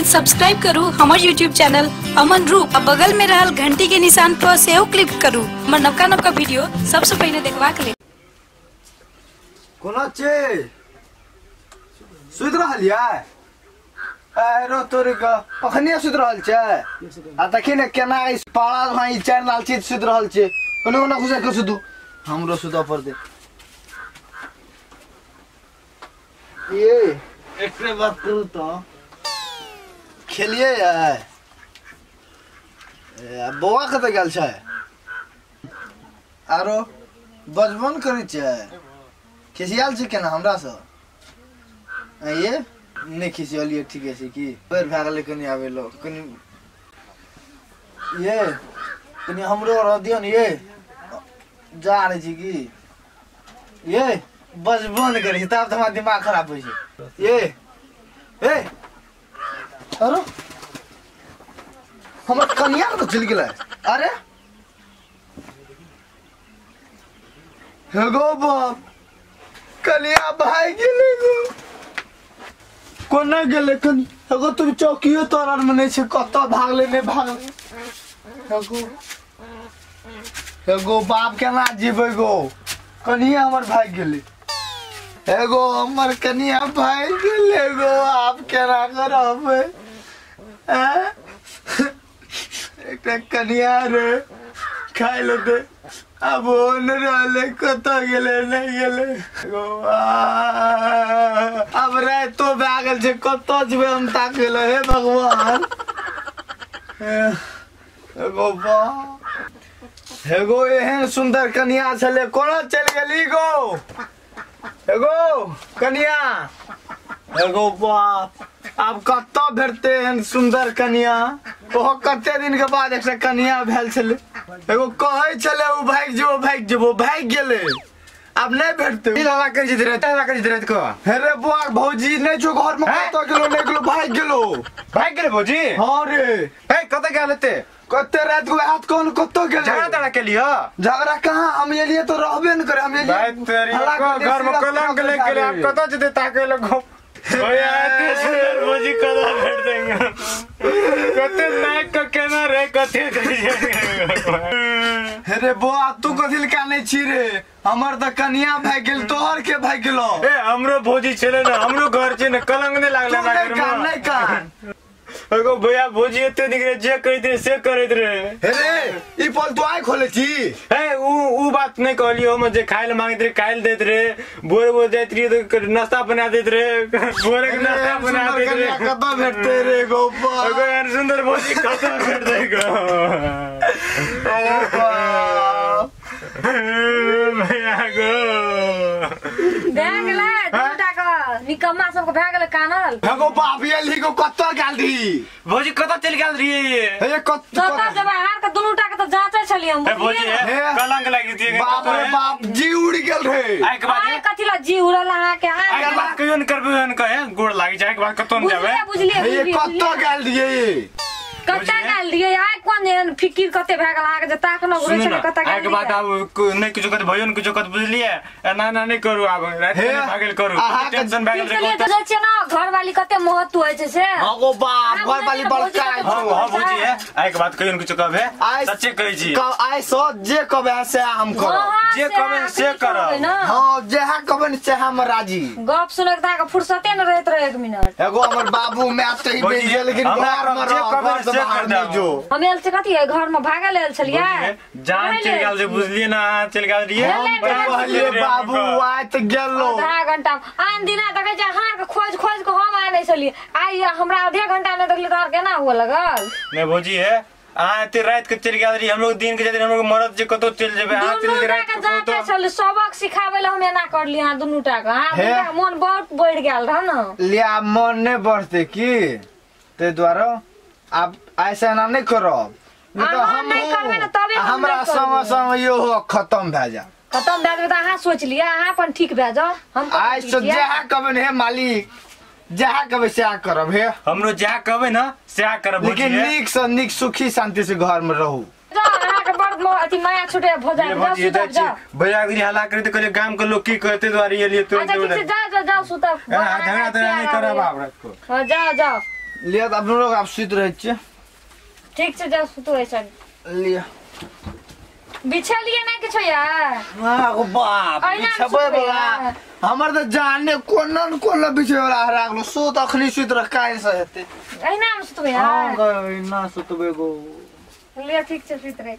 Please subscribe करू हमर YouTube channel Aman रूप आ बगल में रहल घंटी के निशान पर सेहो क्लिक करू हमर नवका नवका वीडियो सबसे पहले देखबाक लेल। कोना छे सुति रहल यै? आरो तोरे के अखने सुति रहल छै आ देखी ने केना ई पाड़ा भाई चार नाल चीज सुति रहल छै। कोनो कोना खुशा के सुतू हमरो सुता पर दे। ये एकरे बात करू तो खेलिए यै। बौआ कतऽ गेल छै? आरो बजबन करै छै, खिसियाल छै केना हमरा सँ? ये नहि खिसियलियै ठीके छै की बेर भए गेलै कनि आबै लो कनि ये कनि हमरो रह दियौ ने। ये जा रहै छी की ये बजबो नहि करै छै तब तऽ हमरा दिमाग खराब होइ छै। ये ए अरे हमर कनिया तऽ चलि गेलै। अरे हे गो बाप कनिया भागि गेलै गो। कोना गेलै कनि? एगो तुम चौकियो तोरन में नहीं छै, कतऽ भागलै नहि भागलै। एगो एगो बाप केना जीबै गो? कनिया हमर भागि गेलै। एगो हमर कनिया भागि गेलै गो, आब केना करबै? एकटा कनिया रे खाइ लए दे, आब ओ नहि रहलै, कतऽ गेलै नहि गेलै गो। आब रातिो भए गेल छै, कतऽ जेबै हम ताकै लए? हे भगवान एगो बाप एगो एहन सुन्दर कनिया छलै कोना चलि गेली गो? एगो कनिया एगो बाप आब कतऽ भेटतै एहन सुन्दर कनिया? ओहो कते दिन के बाद एकटा कनिया भेल छलै। एगो कहै छलै ओ भागि जेबो भागि जेबो, भागि गेलै, आब नहि भेटतै। की हल्ला करै छी राति? हल्ला करै छी राति को? हे रे बौआ भौजी नहि छौ घर में, कतऽ गेलो नहि गेलो, भागि गेलो। भागि गेलै भौजी? हाँ रे। हे कतऽ गेल हेतै? कते राति को हाथ कोन कतऽ गेलै? झगड़ा तगड़ा केलियै? झगड़ा कहाँ, हम एलियै तऽ रहबे नहि करै। हम एलियै घर में कलंक लागि गेलै, आब कतऽ जेतै ताकै लए गो? भैया एते सुन्दर भौजी कतऽ भेटतै? कते ताकि कऽ केना रे कते हे रे बौआ तू कथी लए कानै छी रे? हमर तऽ कनिया भागि गेल, तोहर के भागि गेलो? ए हमरो भौजी छलै ने, हमरो घर छै ने, कलंक नहि लागलै हमरा घर में। नहि कान एगो भैया भौजी एते निक रहे, जे कहैत रहे से करैत रहे। हे रे ई पल तू आइ खोले छी? हे उ बात नहि कहलियो, हम जे खाय लए मांगैत रहे खाय लए दैत रहे, भोरे भोर जाइत रहियै तऽ नाश्ता बना दैत रहे, भोरे के नाश्ता बना दैत रहे। कतऽ भेटतै रे गो? एगो एहन सुन्दर भौजी कतऽ भेटतै गो? भैया गो भए गेलै दूटा के निकम्मा सबके भए गेलै कानल। एगो बाप एलही गो, कतऽ गेल रही? भौजी कतऽ चलि गेल रहियै? हे कतऽ जेबै? हार के दुनू टा के तऽ जाँचै छलियै हम। भौजी कलंक लागि जेतै। बाप रे बाप जी उड़ि गेल रे। आइ के बाद आइ कथी ला जी उड़ल अहाँके? आइ के बाद कहियो नहि करबै एहन कहे गोड़ लागि जाय के बाद कतौ नहि जेबै। बुझलियै हे कतऽ गेल रहियै? कतऽ गेल रहियै? आइ कोन एहन फिकिर कते भए गेल अहाँके जे ताकनो घुरै छलै कतऽ गेल? आइ के बाद आब नहि किछो कहत भैयो नहि किछो कहत, बुझलियै? एना एना नहि करू, आब राति मे भागल करू, टेंशन भए गेल रे। बुझै छियै ने घरवाली कते महत्व होइ छै से। हँ गो बाप घरवाली बड़का। हँ हँ भौजी हे आइ के बाद कहियो नहि किछो कहबै, सच्चे कहै छी। आइ सँ जे कहबै से हम करब, जे कहबै से करब। हँ जेहा कहबै ने सेहा हम राजी। गप सुनै के तऽ अहाँके फुर्सते नहि रहैत रहै एक मिनट। एगो हमर बाबू my तऽ ही बनि गेल, लेकिन घर मे रह, घर से बाहर नहि जो। हम आयल छी कथी घर में भागल आयल छलियै, जान चलि गेल जे बुझलियै ने, अहाँ चलि गेल रहियै। कहलियै बाबू आइ तऽ गेलो आधा घंटा आन दिना देखै छै अहाँ के खोज खोज के हम आनै छलियै, आइ हमरा आधे घंटा नहि देखलियै तऽ केना हुए लगल? नहि भौजी हे अहाँ एते राति के चलि गेल रहियै, हमलोग दिन के जाइत रहियै, हमलोग मरद जे कतौ चलि जेबै, अहाँ चलि गेलियै राति के कतौ। छलै सबक सिखाबै लए हम एना करलियै अहाँ दुनू टा के, अहाँ मोन बहुत बढ़ि गेल रह ने। लिया मन नहि बढ़तै की ताहि दुआरे आब ऐसा एना नहि करब, हमरा संग संग इहो खत्म भए जायत। खत्म भए जेबै तऽ अहाँ सोचि लिअ, अहाँ अपन ठीक भए जाउ। हम आइ से जएह कहबै ने हे मालिक, जएह कहबै सएह करब। हे हमरो जएह कहबै ने सएह करब, लेकिन नीक सँ नीक सुखी शांति से घर में रहू। अहाँके बड़ अथी माया छूटे भऽ जायत। जाउ भैया गिरी हल्ला करी तऽ कहलियै गाम के लोग की कहते दुआरे एलियै। अच्छा ठीक छै, जाउ जाउ जाउ सुतब, झगड़ा तगड़ा नहि करब आब राति को। हँ जाउ जाउ। लिअ तऽ अपनो लोग आब सुति रहै छियै। ठीक छै जा सुतू ऐसन। लिअ बिछलिए नहीं किछो यार। हाँ गो बाप बिछबै वाला हमर तऽ जाने कोना न कोना बिछबै वाला हरा गेलो। सुत अखनी सुति रह काल्हि से हेतै। अहिना हम सुतबै यार। हाँ गो अहिना सुतबै गो। लिअ ठीक छै सुति रह।